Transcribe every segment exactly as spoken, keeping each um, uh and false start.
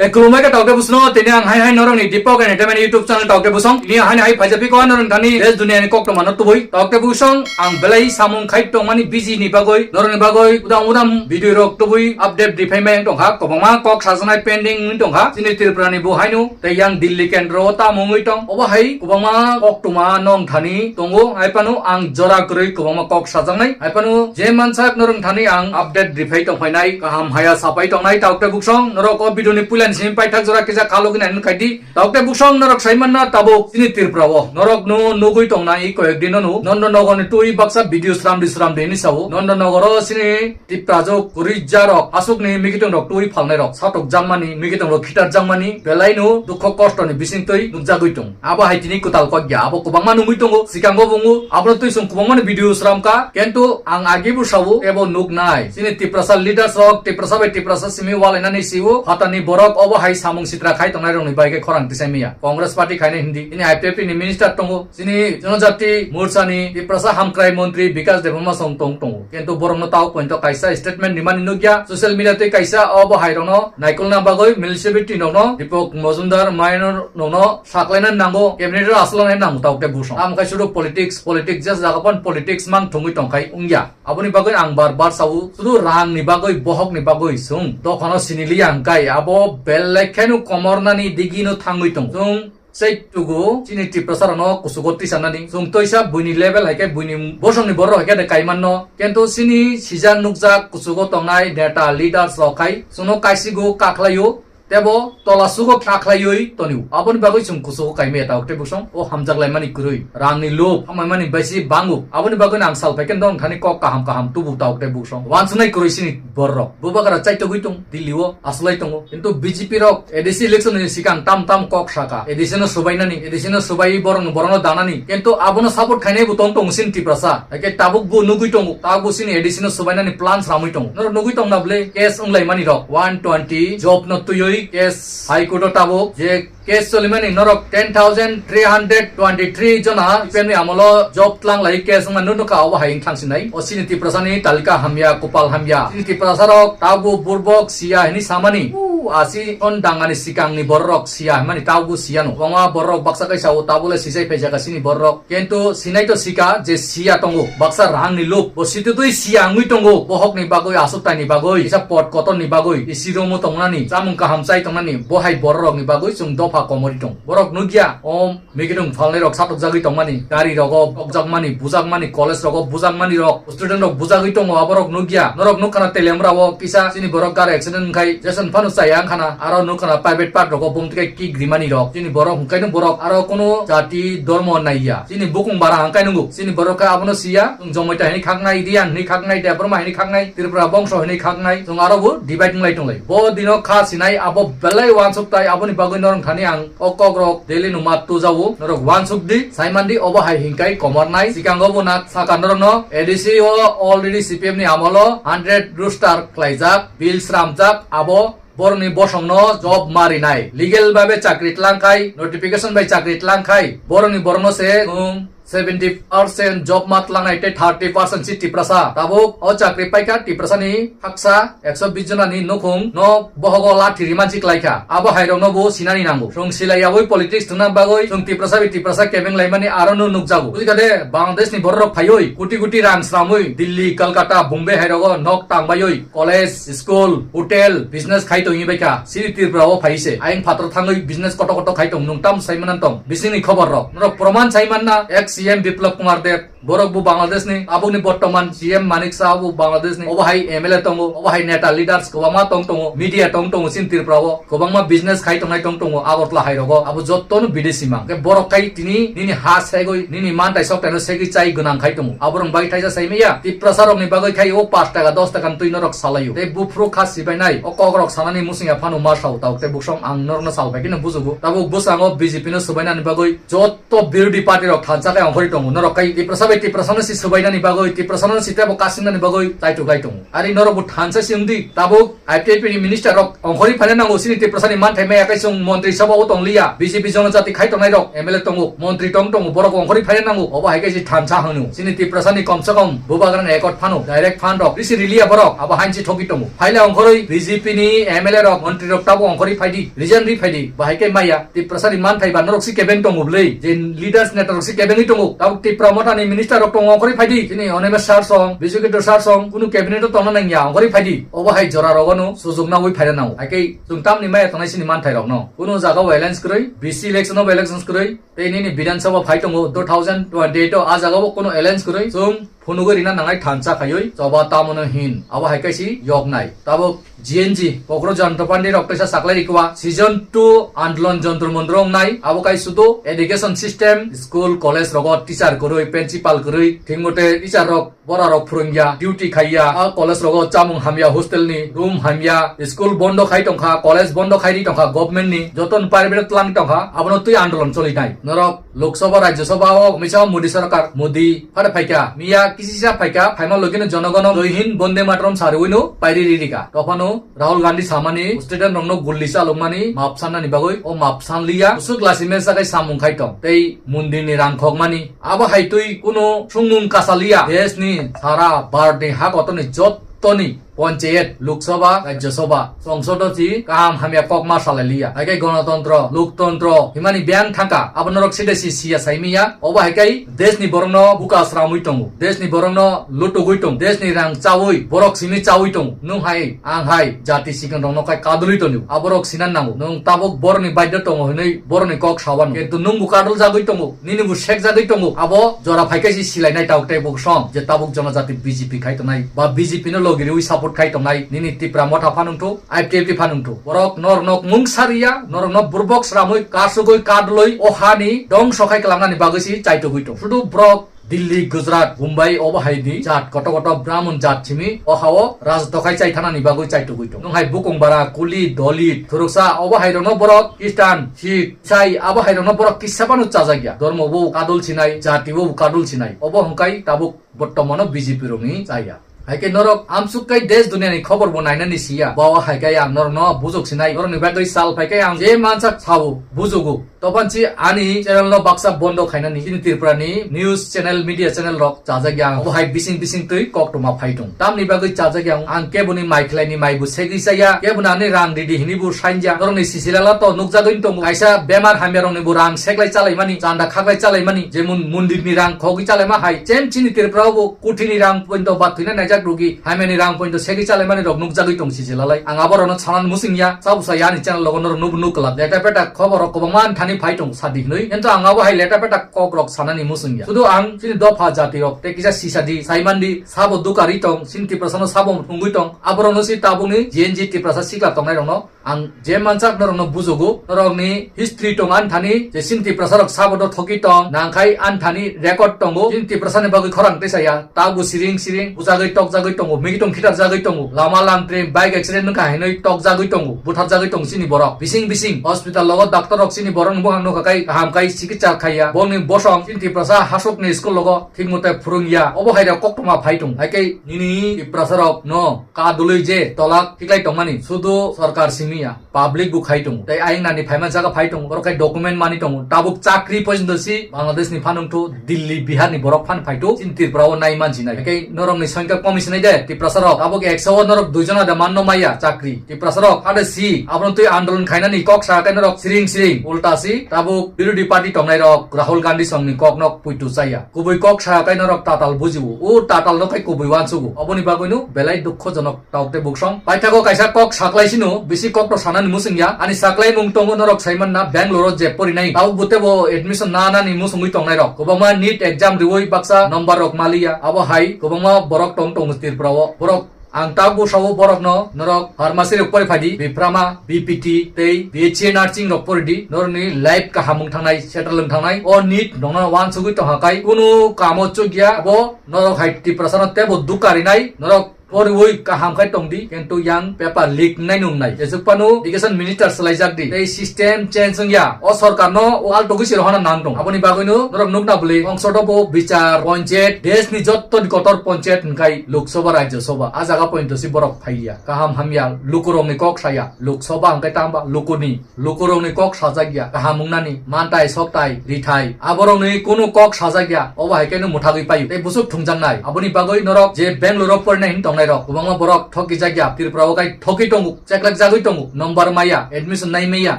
E, khulumbai kha Taukte Busong no, tini ang hai hai norokni Deepak Entertainment YouTube channel Taukte Busong. Tini hai hai phaijak phi ko norok thani desh duniani koktwma no tubui. Taukte Busong ang belai samung khai tongmani busy ni bagwi, norokni bagwi udam udam video rok tubui update riphai mai tongkha. Kwbangma kok sajaknai pending wngwi tongkha. Chini Tripura ni bo haino tei yang Delhi kendro o tamo wngwi tong. Obo hai kwbangma koktwma nong thani tongo. Hai phano ang jora kwrwi kwbangma kok sajaknai. Hai phano je mansak norok thani ang update riphai tongphainai. Kaham haya sapai tongnai Taukte Busong. Norok o video ni puila ni simi paithak jora kisa khalogwi nai khaidi. Taukte Busong norok saimanna tabuk chini Tripura o. Norok no nugwi tongnai koyek din no. Nondonogor ni twi baksa video sramdi sramdi ni sao. Nondonogor o chini Tiprajwk kwrwi jarok aswkni mikitung rok twi phalnai rok satok jakmani, mikitung rok khitar jakmani, belai no dukho kosto ni bising twi nukjagwi tong. Abo hai tini kwtal kok ya, abo kwbangma nungwi tongo, sikango bungo, abono twi chwng kwbangma ni video sramkha, kintu ang agi bo sao, ebo nuknai. Chini Tiprasa leaders rok, Tiprasa bai Tiprasa simi walainani sio, hatani borok obo hai samung sitra khai tongnai rokni bai khe khorang tisai maya. Congress party khainai hindi, chini I P F T ni minister tongo, chini Jonojati Morcha ni Tiprasa Hamkrai Montri Bikas Debbarma song tong tongo. Kintu borokno tao pointo kaisa statement rimani nukya. Social media tei kaisa obo hai rokno naikolna bagwi municipality rokno Deepak Majumdar Maino rokno saklaina nango, cabinet o aswlangna nango Taukte Busong. Tamo khai sudu politics, politics, je jaga pan politics mang thungwi tongkhai wngya. Aboni bagwi ang bar bar sao, sudu rang ni bagwi, bohok ni bagwi chwng dophano siniliya hwnkhe abo belai kheno komornani digino thangwi tongo. Chwng Sei tugo chini Tiprasa rokno kuchugo tisanani. Chwng toisa buini level hai khe buini bosongni borok hai khe de kaimanno. Kintu chini sijak nukjak kuchugo tongnai neta leaders rok hai chwngno kaisigo kakhlaio. Tebo tola sugo kakhlaiwi tonio. Aboni bagwi chwng kuchugo kaimaya Taukte Busong. O hamjak laimani kwrwi. Rangni lob, hamai mani baisi bango. Aboni bagwi ang sal phaikhe norok thani kok kaham kaham tubu Taukte Busong. Wansuknai kwrwi chini borok. Bubagra chaitogwi tong, Delhi o aslai tongo. Kintu B J P rok A D C election ni sikang tam tam kok saka. A D C no subainani, A D C no subai borok no, borok no danani. Kintu abono support khainai bo tong tong sin Tiprasa. Haikhe tabuk bo nugwi tongo. Tabuk sini A D C no subainani plan sramwi tongo. Norok nugwi tong na bwle case wnglaimani rok. One twenty job no twiwi case High Court o tabuk je case solimani norok ten thousand three hundred twenty-three jona C P M ni amolo job tlang lai case wngma nunu ka obo hai wngthang sinai. O sini Tiprasa ni talika hamya, kopal hamya. Sini Tiprasa rok tabuk burbok siya hini samani. U asi on dangani sikang ni borok siya himani tabuk siya no. Wama borok baksa kaisa o tabule sisai phaijaka sini borok. Kintu sinai to sika je siya tongo. Baksa rang ni lob. Bo situ tui siya wngwi tongo. Bohok ni bagwi, asuk tai ni bagwi, kisa pot kotor ni bagwi, isi room o tongnani, chamung kaham chai tongnani, bo hai borok rok ni bagwi chwng dopha komori tong. Borok nukya, om, mikidung phalnai rok satok jagwi tongmani, gari rogo bokjakmani, bujakmani, college rogo bujakmani rok, student rok bujagwi tongo, aborok nukya. Norok nukkha na Teliamura o kisa chini borok gari accident wngkhai, Jason phano chaya wngkha na, aro nukkha na private part rogo bumtwi khe kick rimani rok. Chini borok hwnkhe no borok aro kono jati, dormo naiya. Chini bukung bara hwnkhe nungo. Chini borok khe abono siya, chwng Jomaita hini khaknai, Riyan hini khaknai, Debbarma hini khaknai, Tripura bongso hini khaknai, chwng aro bo divide wnglai tonglai. Bo dino kha sinai abo belai wansuk tai, aboni bagwi norok thani ang o kok rok daily no ma tujao, norok wansuk di, saimandi obo hai hinkai komornai, sikango bo na saka norok no A D C o already C P M ni amolo hundred roster khlaijak, bill sramjak, abo borokni bosongno job ma rinai. Legal babe chakri tlangkhai, notification bai chakri tlangkhai, borokni borokno se chwng seventy percent job ma tlangnai tei thirty percent si Tiprasa. Tabuk o chakri paikha Tiprasani haksa ekso bis jonani nukhung no bohogo lathi rimansi klaikha. Abo hairokno bo sinani nango. Chwng silai yabwi politics thwngna bagwi chwng Tiprasa bai Tiprasa kebeng laimani aro no nukjago. Bujikha de, Bangladeshni bororok phaiwi koti koti rang sramwi Delhi, Kolkata, Bombay hairogo nok tangbaiwi college, school, hotel, business khai tongwi baikha. Sini Tripura o phai se. Ayang phataro thangwi business kotor kotor khai tong. Nwng tam sai manan tong. Bisingni khobor rok. Norok proman sai manna, ex C M Biplab Kumar Deb. Borok bo Bangladesh ni. Aboni bortoman C M Manik Saha bo Bangladesh ni. Obo hai M L A tongo. Obo hai neta leaders kwbangma tong tongo. Media tong tongo sini Tripura o. Kwbangma business khai tongnai tong tongo Agartala hai rogo. Abo jotto no bidesi mang. Ke borok khai tini nini ha segwi, nini mantai soktai no segwi chai gwnang khai tongo. Aborok bai thaisa sai maya. Tiprasa rok ni bagwi khai o pash taka, dos taka twi norok salaio. Tei buphuru kha sibainai. O kok rok sanani musung ya phano ma sao tao. Tei buksong ang norok no sal bai khe no bujugo. Tabuk bwskango B J P no swbainani bagwi jotto birodhi party rok thansa khe ongkhorwi tongo. Norok khai Tiprasa bai Tiprasa no si swbainani bagwi, Tiprasa no si tebo kasingnani bagwi chaitok lai tongo. Ari norok bo thansa si wngdi. Tabuk I P F T ni minister rok ongkhorwi phaina nango, chini Tiprasani manthai maya khe chwng montri sabha o tongliya, B J P jonojati khai tongnai rok M L A tongo, montri tong tongo, borok ongkhorwi phaina nango, obo hai khe se thansa hwnwi. Chini Tiprasani komse kom bubagrani record phano, direct fund rok risi riliya borok, abo hainsi thoki tongo. Phaila ongkhorwi B J P ni M L A rok, montri rok tabo ongkhorwi phaidi, resign ri phaidi, bahai khe maya. Tiprasani manthai ba norok si kebeng tongo bwlwi, je leaders neta rok si kebengwi tongo. Tabuk Tipra Motha ni minister rok tongo, ongkhorwi phaidi. Chini Animesh sir song, Bijoy Kitur sir song, kunu cabinet o tongna nangya, ongkhorwi phaidi. Obo hai jora rogo no sujok nawi phaina nango. Hai khe chwng tamni maya tongnai chini manthai rok no. Kunu jaga o alliance kwrwi, B C election o alliance kwrwi, tei nini Bidhan Sabha phai tongo two thousand twenty-eight o, a jaga o kunu alliance kwrwi. Chwng phunugwi rina nangnai thansa khaiwi choba tamono hin. Abo hai khe si yoknai. Tabuk G N G, Kokro Janto Pandi rok teisa saklai rikwa, season two andolon jontro montro wngnai, abo kai sudu education system, school, college rogo teacher kwrwi, principal kwrwi, thik mote teacher rok bora rok phwrwngya, duty khaiya, a college rogo chamung hamya, hostel ni room hamya, school bondo khai tongkha, college bondo khai ri tongkha, government ni joto private tlang tongkha, abono twi andolon choli nai. Norok Lok Sabha, Rajya Sabha o misa Modi sarkar, Modi phare phaikha, miya kisisa phaikha, phaima logino jonogono Jai Hind, Bonde Mataram sariwino pairi ririka. Tophano Rahul Gandhi samani student rokno gulli chalokmani map sannani bagwi o map sanliya, usuk lasi mesa kai samung khai tong tei mondirni rang khokmani. Abo hai twi kuno sungmung kasaliya, deshni sara bhartni ha kotorni jottoni Panchayat, Lok Sabha, Rajya Sabha, Songsod o si kaham hamya kok ma salai liya. Hai khe Ganatantro, Loktontro himani biyang thangkha, abo norok sida si siya sai miya. Obo hai khe deshni borokno buka sramwi tongo, deshni borokno lutugwi tongo, deshni rang chawi, borok simi chawi tongo. Nwng hai, ang hai, jati sikon rokno khai kadulwi tongo. Aborok sinan nango. Nwng tabuk borokni baidya tongo hinwi borokni kok sawan. Kintu nwng bo kadul jagwi tongo. Nini bo sek jagwi tongo, abo jora phai khe si silai nai tabuk tei buk song je tabuk jonojati B J P khai tongnai ba B J P no logi riwi support khai tongnai nini Tipra Motha phanwng thu, I P F T phanwng thu. Borok norok nok mung sariya, norok no burbok sramwi kasugwi kadloi o hani dongso khai kwlangnani bagwi si chaitugwi tong. Sudu borok Delhi, Gujarat, Mumbai obo hai di jat koto koto Brahmun jat simi o hao rajdokhai chai thanani bagwi chaitugwi tong. Nwng hai bukung bara, kuli, dolit, thuruksa obo hai rokno borok Christian, Sikh, Isai abo hai rokno borok kisa phano chajakya. Dormo bo kadul sinai, jati bo kadul sinai. Obo hwnkhe tabuk bortomano B J P rokni chaya. Hai khe norok amsuk kai desh duniani khobor bo nainani siya. Bo hai khe ang norokno bujok sinai. Norokni bagwi sal phai khe ang je mansak sao bujugo. Topanchi ani channel no baksa bondo khainani chini Tripura ni news channel, media channel rok chajakya ang. Obo hai bising bising twi koktwma phai tongo. Tamni bagwi chajakya ang, ang keboni mai khlaini mai bo segwi chaya, keboni ani rang ridi hini bo sainja. Norokni sisilala to nukjagwi tongo. Kaisa bemar hamya rokni bo rang seklai chalaimani, chanda khaklai chalaimani, jemon mondir ni rang khogwi chalaima hai. Chem chini Tripura o bo kuthini rang pointo ba thwina naijak rugi, hamya ni rang pointo segwi chalaimani rok nukjagwi tong sisilalai. Ang abo rokno sanan musingya, sabusa yani channel logo norok nubo nuk kwlak. Leta peta khobor rok kwbangma ani thani phai tong sadi hinwi. Ento ang abo hai leta peta kok rok sanani musingya. Sudu ang chini dopha jati rok tei kisa sisadi, saimandi, sabo dukari tong, chini Tiprasa no sabo thwngwi tong. Abo rokno si tabukni G N G Tiprasa sikla tongnai rokno ang je mansak norokno bujugo, norokni history tong ani thani je chini Tiprasa rok sabo do thoki tong, nangkhai ani thani record tongo, chini Tiprasa ni bagwi khorang tei saya. Tabuk siring siring bujagwi tokjagwi tongo, migitong khitarjagwi tongo, lama lamtri bike accident wngkha hinwi tokjagwi tongo, butharjagwi tongo chini borok. Bising bising hospital logo doctor rok chini borokni bukhang nukha kai kaham kai chikitsa khaiya. Bongni bosong chini Tiprasa hasukni school logo thik mote phwrwngya. Obo hai rok koktwma phai tongo. Hai khe nini Tiprasa rok no kadulwi je tolak khiklai tongmani sudu sorkar simi ya. Public bo khai tongo, tei ayang nani phaima jaga phai tongo, borok khai document mani tongo. Tabuk chakri porjonto si Bangladesh ni phanwng thu, Delhi, Bihar ni borok phan phai thu, chini Tripura o nai mansinai. Haikhe norok ni songkha komi sinai de, Tiprasa rok. Tabuk ekso o norok dui jona de manno maya chakri. Tiprasa rok hade si, abono twi andolon khainani kok sa khe norok siring siring. Ulta si, tabuk birodhi party tongnai rok Rahul Gandhi song ni kok nok puitu chaya. Kubui kok sa khe norok tatal bujibo. O tatal no khai kubui wansugo. Oboni bagwi no belai dukhojonok. Tok tei buksong. Paithago kaisa kok saklai sino, bisi kok to sanani musung ya. Ani saklai mung tongo norok saiman na Bangalore o je porinai. Tabuk bute bo admission na nani musungwi tongnai rok. Kwbangma NEET exam riwi baksa number rok maliya. Abo hai kwbangma borok tong tongo Tripura o. Borok ang tabuk sao borok no norok pharmacy rok pori phadi, Biprama, B P T tei B H C nursing rok pori di. Norok ni life kaham wng thangnai, settle wng thangnai. O NEET nongna wansugwi tongha kai kunu kamo chukya. Abo norok hai Tiprasa no tebo dukha rinai. Norok Poriwi kaham khai tong di, kintu yang paper leak nai nung nai. Jesuk panu education minister swlaijak di. Tei system change wng ya. O sorkar no o alto gwi siro hana nang tong. Aboni bagwi no norok nukna bwlwi ongsodo bo bichar, panchayat, desh ni jotto ni kotor panchayat hwnkhai Lok Sabha, Rajya Sabha. A jaga pointo si borok phaiya. Kaham hamya, lukurok ni kok saya. Lok Sabha hwnkhai tamba lukuni. Lukurokni kok sajak ya, kaham wngnani, mantai, soktai, rithai. Aborokni kunu kok sajak ya, obo hai khe no mwthagwi paio. Tei busuk thungjaknai. Aboni bagwi norok je Bangalore-o porinai hin tongnairok, kwbangma borok thokijak ya, Tripura-o kai thokwi tongo, cheklak jagwi tongo, number maya, admission nai maya.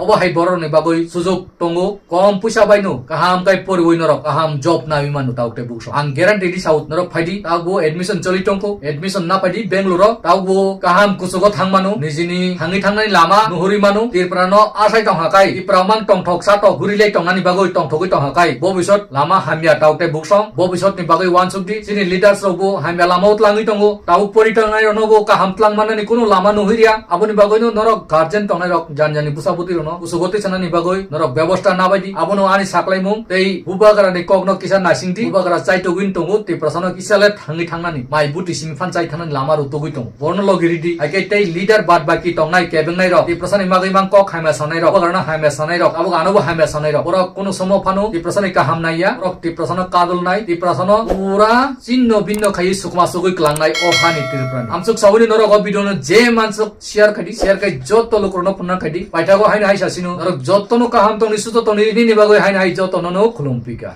Obo hai borokni bagwi sujuk tongo, kom puisa bai no, kaham kai poriwi norok, kaham job nawi manu tao tei bukso. Ang guarantee di sao norok phaidi, tao bo admission choli tongkho, admission na phaidi Bangalore-o, tao bo kaham kuchugo thang manu, nijini thangwi thangnani lama nuhuri manu, Tripura no asai tong hakai, Tripura mang tongthok satok, gurilai tongnani bagwi tongthogwi tong hakai, bobisot lama hamya tao tei buksong, bobisot ni bagwi wansuk di, chini leaders rok bo hamya lama o tlangwi tongo, tao pori tongnai rok no bo kaham tlang manani kunu lama nuhuri ya, aboni bagwi no norok guardian tongnai rok, jani jani busa buti rok no, kuchugo twi sanani bagwi norok bebosta na bai di, abono ani saklaimung, tei bubagra ni kok no kisa naising di, bubagra chaitogwi tongo, Tripura no kisa le thangwi thangnani, mai buti simi phan chai thangnani lama rutugwi tongo. Borno logi ridi, hai khe tei leader bad baki tongnai kebengnai rok, Tiprasani bagwi mang kok hamya sanai rok, bubagrano hamya sanai rok, abo gano bo hamya sanai rok. Borok kunu somo phano Tiprasani kaham naiya, borok Tiprasano kadul nai, Tiprasano pura chinno binno khaiwi sukma sugwi klangnai o hani Tiprani. Amsuk sawini norok o video no je mansuk share khaidi, share khai joto lukurokno phunna khaidi. Paithago haino hai sasino, norok jotono kaham tongni suto tongni nini bagwi haino hai jotono no khulum pika.